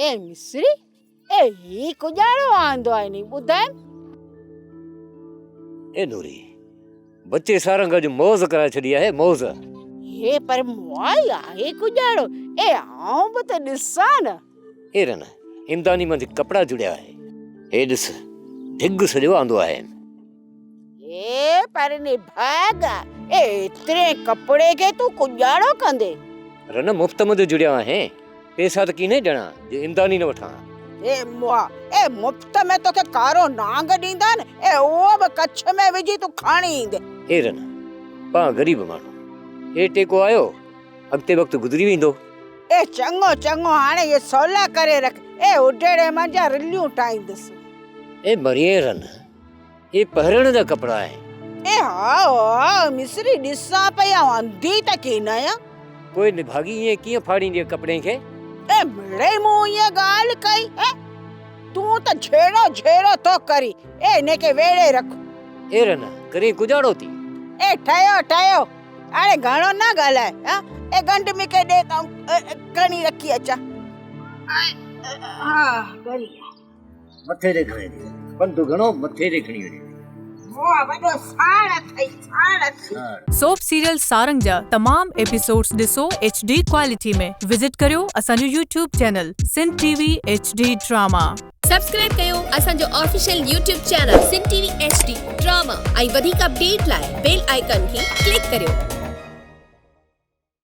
اي مصري، اي هي ڪڄاڙو آندو آهي ني ٻڌايم. اي نوري، بچي سارنگ اڄ موز ڪرائي ڇڏي آهي، موز. اي پر موائي آهي ڪڄاڙو، اي آئون به ته ڏسان نه. اي رن، امداني منجهه ڪپڙا جڙيا آهي. هي ڏس، ڍڳ سڄو آندو آهي. اي پر نڀاڳ، اي ايتري ڪپڙي کي تون ڪڄاڙو ڪندين؟ رن، مفت منجهه جڙيا آهين. پيسا ته ڪينهي ڏيڻا جو امداني نه وٺان. اي مئا، اي مفت ۾ توکي ڪارو نانگ ڏيندا نه، اي اهو به ڪڇ ۾ وجهي تون کڻي ايندين. اي رن، پان غريب ماڻهو، اي ٽيڪو آيو، اڳتي وقت گذري ويندو. اي چڱو چڱو، هاڻي اهي سولا ڪري رک، اي اڊيڙي منجهان رليون ٺاهيندس. اي مرين رن، اهي پهرڻ جا ڪپڙا آهن. اي هاء هاء مصري ڏسان پئي آئون انڌي ته ڪين آهيان. پوء نڀاڳي ائين ڪيئن ڦاڙيندينء ڪپڙي کي؟ اي مڙئي مون ائين ڳالهه ڪئي هي تون ته جهيڙو جهيڙو ٿو ڪرين اي انهي کي ويڙهي رک. اي رنا ڪرين ڪجاڙو ٿي. اي ٺهيو ٺهيو هاڻي گهڻو نه ڳالهاء ها اي ڳنڍ مون کي ڏي ته آئون کڻي رکي اچان. ها وري. مٿي تي کڻي ٿي وڃي. پنڌ گهڻو مٿي تي کڻي وڃي ٿي. موهه وڏو ساڻ اٿئي ساڻ اٿئي. سوپ سيريل سارنگ جا تمام ايپيسوڊز ڏسو ايڇ ڊي ڪوالٽي ۾ وزٽ ڪريو اسان جو YouTube channel Sindh T V H D drama. Subscribe ڪيو اسان جو official YouTube channel Sindh T V H D drama ۽ وڌيڪ اپڊيٽ لاء بيل آئيڪان کي ڪلڪ ڪريو.